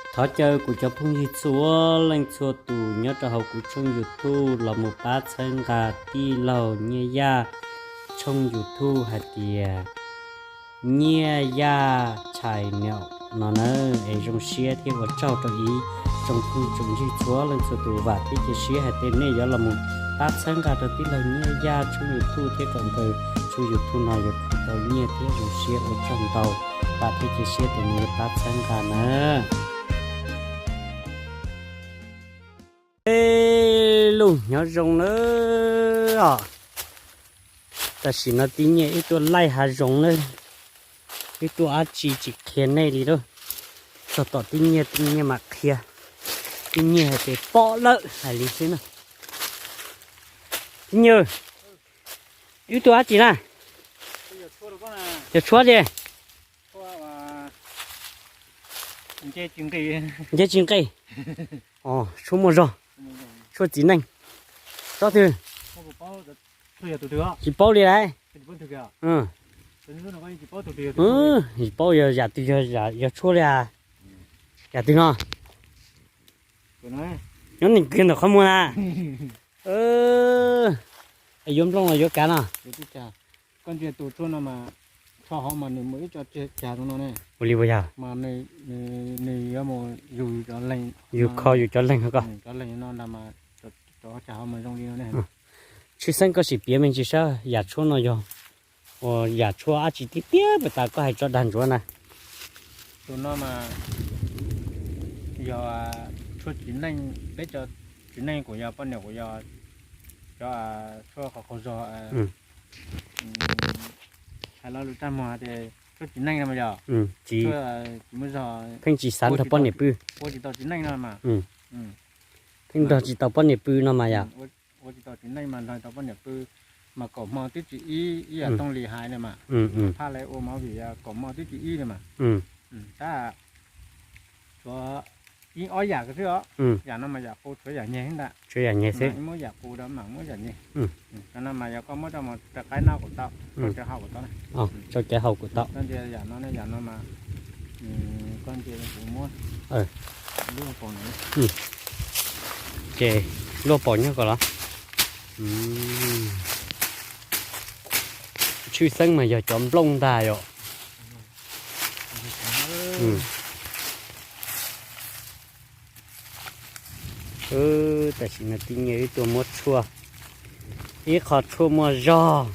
Thov caw kuv cov phooj ywg txhua leej txhua tus nyob rau hauv kuv tshooj YouTube los mus pab txhawb nqa tij laug Nyiaj Yaj tshooj YouTube hais tias Nyiaj Yaj Channel no na, es zoo siab thiab ua tsaug rau ib tsoom phooj tsoom ywg txhua leej txhua tus. Vam thiab cia siab hais tias nej yuav los mus pab txhawb nqa rau tij laug Nyiaj Yaj tshooj YouTube thiab kom nkaus tshooj YouTube no yuav tau nyiaj thiab zoo siab ua tsaug ntau. Vam thiab cia siab tias nej yuav pab txhawb nqa na. Ej, lub nyob zoo na os. Tam sim no tib nyiaj wb tuaj laij hav zoov na, wb tuaj dab tsi tsis qhia nej li lauj. Txog tom tib nyiaj tib nyiaj mam qhia, tib nyiaj hais tias pom lawm hais li xwb na. Tib nyiaj, wb tuaj dab tsi na? Yog tshuab ces nce tsis nqis. Tshuab muaj zog, tshuab txiv neej. Tsob twg? Tsis paub li lauj. Tsis paub yog yam twg, yog tshuab li a. Yam twg no? Nyob neeg kiag ntawm qhov muag na. Yuav nplooj los yuav kav no. Ua li ua yog, yus kho yus cov leeg ko. Tshwj xeeb koj sim piav me ntsis saib yam tshuab no yog uas yam tshuab dab tsi tiag tiag puas tas koj hais tso dag ntsuav na. Tus no mas yog tshuab txiv neej, peb cov txiv neej kuv yog poj niam kuv yog cov tshuab qhov qaug zog. Hais lo lus tag muag tias tshuab txiv neej no mas yog tsis muaj zog, pheej tsis xav nrog poj niam pw, ua tsis tau txiv neej no mas, pheej nrog tsis tau poj niam pw no mas yog. Ua tsis tau txiv neej mas nrog tau poj niam pw, mas kaum hmo twb tsis ib, ib yam thooj li hais no mas. Phaj lawv ua movie kaum hmo twb tsis ib no mas. Tab tshuav ib ob yam xwb os. Yam no mas yam qus, tshuav yam nyeg ntag. Tshuav yam nyeg xwb. Muab yam qus rau mas muab yam nyeg. Cov no mas yog koj muab coj mus rau qaib noj kuj tau, rau cawv haus kuj tau. Rau cawv haus kuj tau. Koj ntsia yam no, yam no mas koj ntsia kuv muab lub paus no. Ces luaj paus nyob ko los. Tshwj xeeb mas yog cov nplooj ntag yom. Tam sim no tib nyiaj wb tuaj muab tshuaj, ib qho tshuaj muaj zog.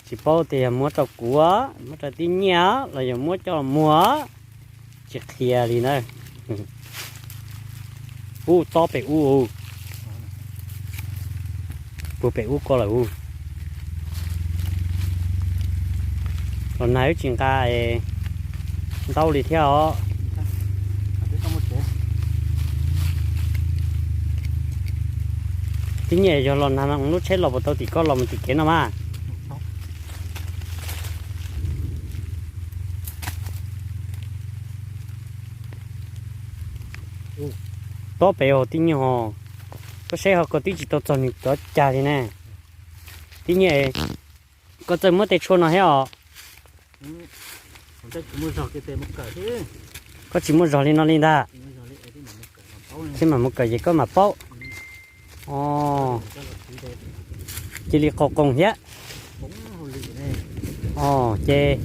Tsis paub tias yog muab rau kuv, muab rau tib nyiaj los yog muab coj los muag, tsis qhia li na. Ub, tob pem ub, puag pem ub ko lawm ub. Los nag wb tsis nqa ntaub li thiab os. Tib nyiaj yog los nag no lub tsheb los puas tau tim koj los mus tim kev no mas. Tob pem os tib nyiaj os. Koj saib ho koj twb tsis tau txog nws cov cag li ne. Tib nyiaj, koj txawj muab tej tshuaj no thiab os. Koj tsis muaj zog li no li ntag. Seb mam mus kawm ces koj mam paub. Cia li qaug qoos thiab. Ces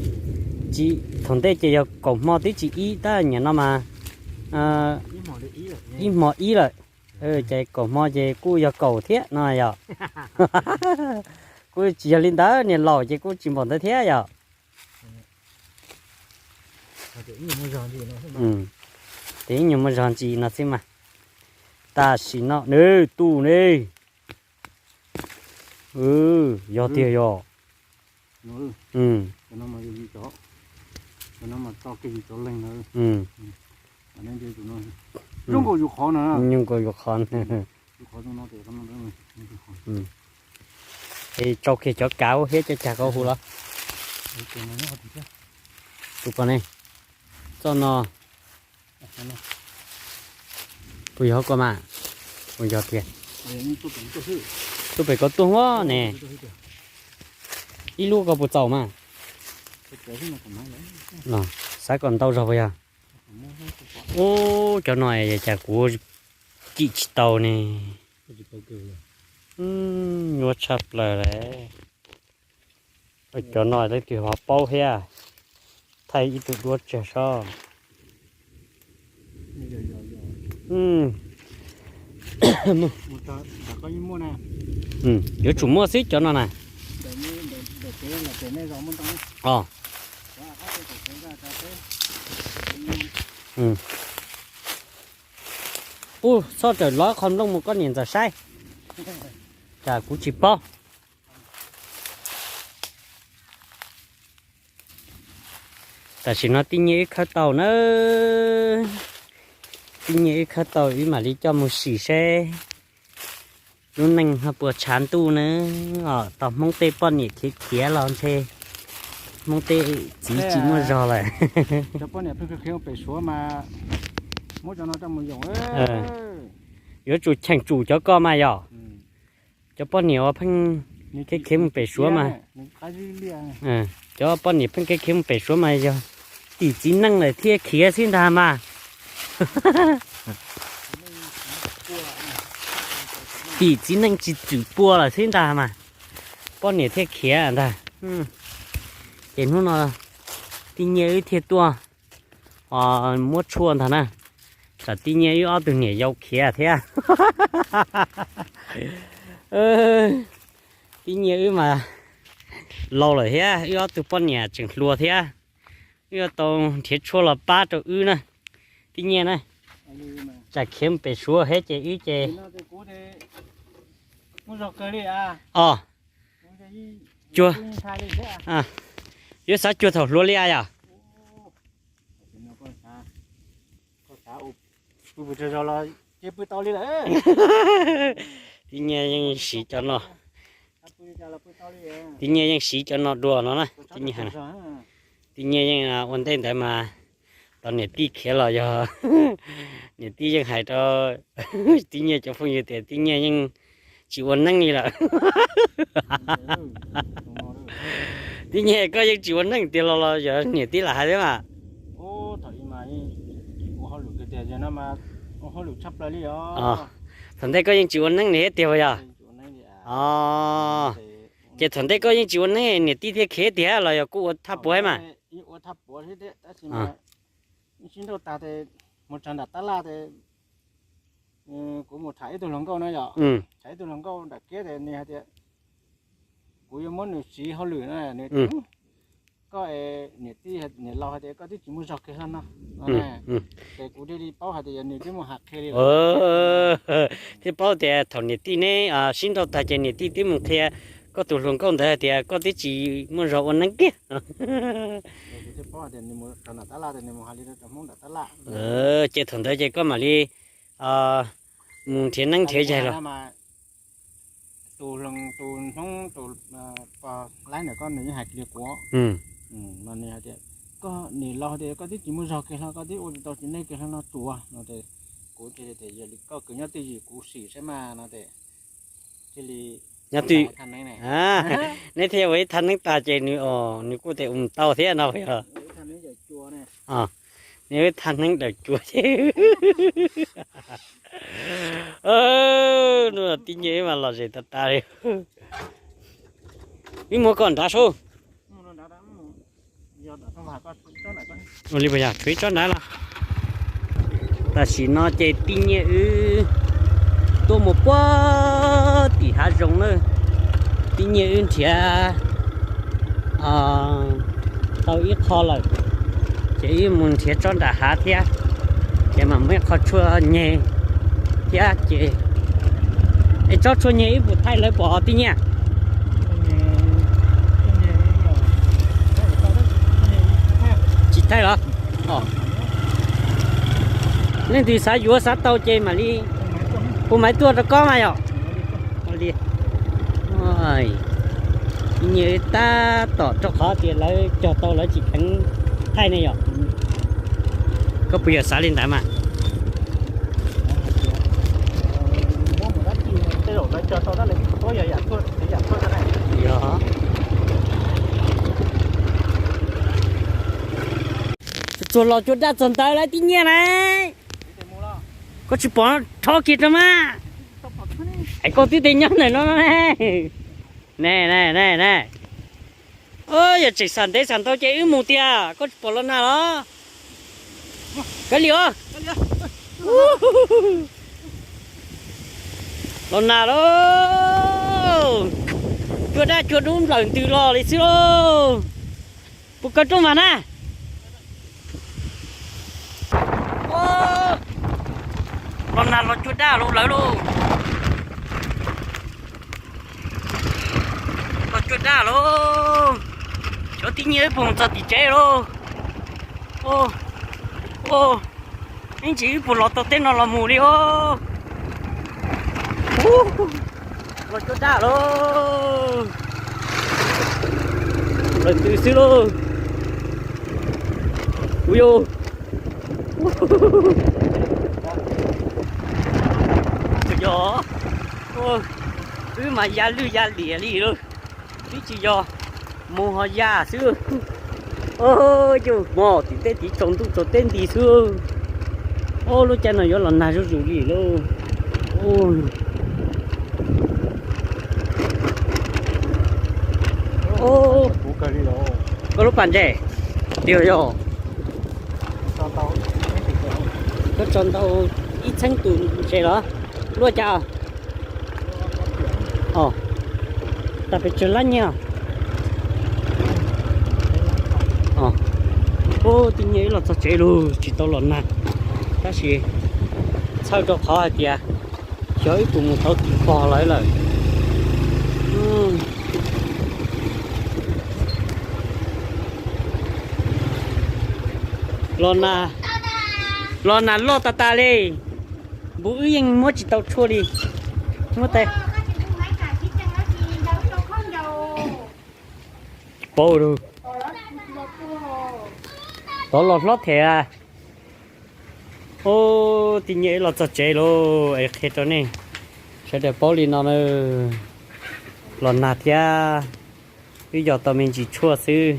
thaum ntej ces yog kaum hmo twb tsis ib tab, nim no mas ib hmo ib lawm. Ces kaum hmo ces kuj yog kaum thiab no yom. Kuj tsis yog li ntawd, niam laus ces kuj tsis npaum ntawd thiab yom. Ces ib nyuag muaj zog ntsis no xwb mas. Tam sim no nws tu ne. Yog tiag yog. Zoo nkaus yus qhov na. Es tsau kiag cov kav ub thiab cov cag koj hu los. Tus pom ne, txoj no. Puas yog koj mas? Puas yog tiag? Tuaj pem koj tuaj huab ne. Ib lub koj puas txaus mas? Xav kom ntau zog puas yog? Ub, cov no cas kuv cim tsis tau ne. Nyuaj tshaj plaws lawm. Cov no leej twg ho paub thiab. Thaij ib tug duab tseg seb. Yuav tsum muaj xwb cov no na. Os. Ub, txhob rawm lov qhov nplooj mus koj niam ntxawm saib. Tsam kuv tsis paub. Tam sim no tib nyiaj wb khawb tau na. Tib nyiaj wb khawb tau wb mam li coj mus sim seb lub neej ho puas tshav ntuj na. Tau Hmoob tej poj niam khiav khiav los ntshe Hmoob tej txiv tsis muaj zog lawm. Cov poj niam pheej khiav khiav mus pem Suav mas muab cov no coj mus yoom. Yuav tsum cheem tsum cov ko mas yog. Cov poj niam uas pheej khiav khiav mus pem Suav mas, cov poj niam pheej khiav khiav mus pem Suav mas yog tim txiv neej lawm thiaj khiav xwb ntag mas. Tim txiv neej tsis txwm pua lawm xwb ntag mas poj niam thiaj khiav ntag. Ces hnub no tib nyiaj wb thiaj tuaj muab tshuaj ntag na. Tsam tib nyiaj wb ob tug niam yau khiav thiab. Tib nyiaj wb mas laus lawm thiab, wb ob tug poj niam tseem hluas thiab. Wb yuav tau nrhiav tshuaj los pab rau wb na. Tib nyiaj na, tsam khiav mus pem Suav thiab ces wb ces os, cuag, yuav xav cuag thaum hluas li a yom. Tib nyiaj yeej siv cov no, tib nyiaj yeej siv cov no dua no na. Tib nyiaj yeej ua ntej ntawd mas tau niam tij khiav los yog niam tij yeej hais rau tib nyiaj cov phooj ywg tias tib nyiaj yeej tsis ua neej li lawm. Tib nyiaj koj yeej tsis ua neej tiag los los yog niam tij lam hais thiab mas. Thaum ntej koj yeej tsis ua neej li thiab tiag puas yog? Ces thaum ntej koj yeej tsis ua neej niam tij thiaj khiav tiag los yog kuj ua thaj puav mas? Sib nrauj tag tes mus txog nram tab laj tes kuv mus tham ib tug hluas nkauj na yom. Tham ib tug hluas nkauj nram kiab tes nws hais tias kuv yuav muab nws siv hauj lwm na. Nws, koj niam tij niam laus hais tias koj twb tsis muaj zog kiag hlo no, ces kuv thiaj li paub hais tias yog nws twb mus hais qhia li lawm. Thiaj paub tias thaum niam tij neb sib nrauj tag ces niam tij twb mus qhia koj tus hluas nkauj ntawd hais tias koj twb tsis muaj zog ua neej kiag. Ces thaum ntawd ces koj mam li mus nrhiav neeb nrhiav yaig los? Tus Hmoob tus pog laib ntawm koj nws yeej hais kiag kuv no, nws hais tias koj niam laus tias koj twb tsis muaj zog kiag hlo, koj twb ua tsis tau txiv neej kiag hlo no tsuav no. Kuv thiaj tias yog li koj kwv nyob twj ywm kuv sim saib mas no tes thiaj li nyob twj ywm. Neb thiaj ua ib thaj neeb tag ces nws, nws kuj tias ua tau thiab no yog. Neb ua ib thaj neeb daws cua ces tib nyiaj wb mas lom zem tas tas li. Wb mus koj nrad sub. Ua li puas yog tshuav ib tsob nrad los? Tam sim no ces tib nyiaj wb tuaj mus puag tim hav zoov na. Tib nyiaj wb nrhiav tau ib qho lawm, ces wb mus nrhiav tsob nram hav thiab, ces mam muaj ib qho tshuaj nyeg thiab ces. Es tsob tshuaj nyeg wb puas thaij lawv pom tib nyiaj? Tsis thaij los? Leej twg xav yuav xav tau ces mam li hu maiv tuaj rau koj mas yom. Li, tib nyiaj wb tab tom rau qhov tias lawv cog tau lawv tsis kheev thaij ne yom. Koj puas yog xav li ntawd mas? Yog. Tsuag los cua daj txog ntawd lawm tib nyiaj na. Koj tsis pom rho kiag rau mas. Es koj twb tej nyob ntawm no ne. Ne ne ne ne. Yog tseem xam ntev xam ntau ces wb mus tiag, koj tsis pom los nag los? Kav liam os. Los nag lauj. Cua daj cua dub nplawm ntws los li xwb lauj. Puas kawg rooj vag na? Los nag los cua daj los lawm lauj. Los cua daj lauj. Cov tib nyiaj wb puas mus txog tim tsev lauj? Ib ntsis wb puas los tau tej no los mus li os. Los cua daj lauj. Lawm ntws xwb lauj. Ua yog, yog, wb mas ya lwj ya liam li lauj. Twb tsis yog mus ho ya xwb. Yus mog tim tej tiv tsaus ntuj tsaus teb nti xwb. Ob lub caij no yuav los nag zuj zus li lauj. Koj lub pas ntses, tiag yog. Koj tso ntau ib txheeb tus ntses los? Luaj cas? Os, tas pes tsawg lab nyiaj? Ub, tib nyiaj wb los txog tsev lug tsis tau los nag, tab sis txhawj rau qhov hais tias xyov wb puas mus tau tim pog lawv lawm. Los nag, los nag loj tas tas li, npus wb yeej muab tsis tau tshuaj li. Muab tais paub, tov los hlob them. Ub, tib nyiaj wb los txog tsev lauj, es qhia rau nej sawv daws paub li no na, los nag thiab wb yos tau me ntsis tshuaj xwb.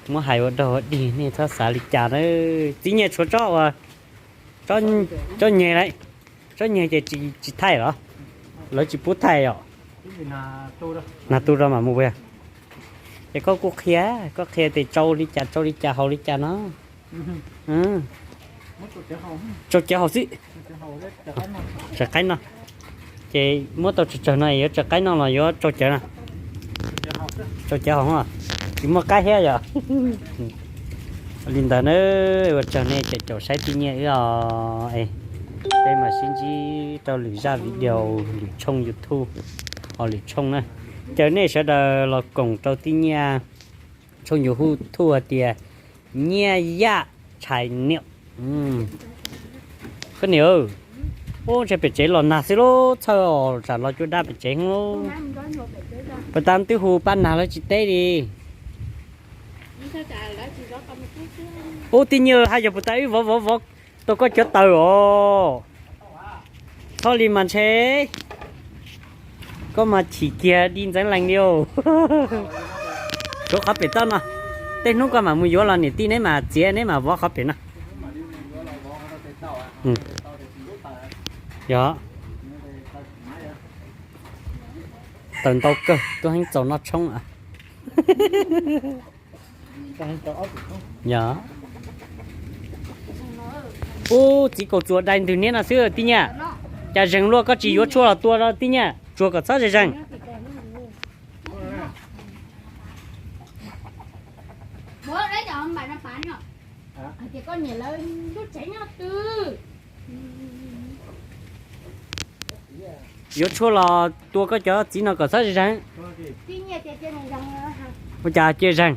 Muab hais ua dog ua dig nej txhob xav li cas na. Tib nyiaj tshuav tsob uas, tsob nyeg lauj, tsob nyeg ces tsis thaij los? Lawv tsis pub thaij os. Nag tu rau mam mus puas yog? Es koj kuj qhia, koj qhia tias tsau li cas tsau li cas haus li cas no. Tsau cawv haus xwb. Tsawv qaib no, ces muab tau tsawg tsawg no es yuav tsawv qaib no los yuav tsau cawv no? Tsau cawv haus, tsis muaj qaib thiab yom. Li ntawd na, ua tsaug nej cov caum saib tib nyiaj wb os. Peb mam sib ntsib rau lwm zaj video, lwm tshooj YouTube, ho lwm tshooj na. Caw nej sawv daws los koom rau tib nyiaj tshooj YouTube hais tias Nyiaj Yaj Tshais Niam. Koj niam, ub, ntshe pem tsev los nag xwb lauj, txhawj os, tsam los cua daj pem tsev lauj. Puas tas twb hu pab nag lawv tsis teb li. Ub, tib nyiaj, haj yog puas tas wb vov vov vov tau koj cov taws os? Txhob li mas ntshe koj mas chim kiag di ntxeev lees li os. Tshuav qhov pem toj no, tej hnub koj mam mus yuav los niam tij neb mam txiav neb mam vov qhov pem no. Yog, taws ntau kawg, tuaj heev txaus noj tshoob. Yog. Ub, txiv kaus txuas dai ntws niab no xwb tib nyiaj. Cas zeeg luaj, koj tsis yuav tshuaj los tua tib nyiaj, tsuag kom txhob zeeg zeeg. Yuav tshuaj los tua koj cov txiv no kom txhob zeeg. Ua cas cia zeeg?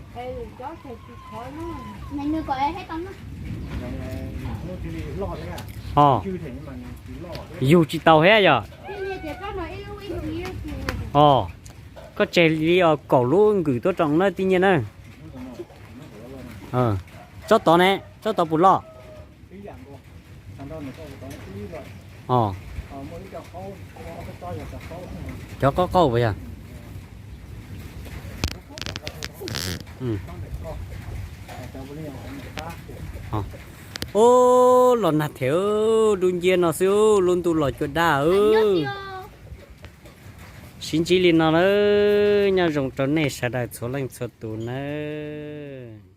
Os, yug tsis tau thiab yog? Os, koj tseg li os kaum lub nkws tuaj rau na tib nyiaj na. Tsob tod ne, tsob tod puas loj? Os, cov qaub qaub puas yog? Ub, los nag thiab, dub nciab no xwb, lub ntuj los cua daj. Sib ntsib li no nawb, nyob zoo rau nej sawv daws txhua leej txhua tus nawb.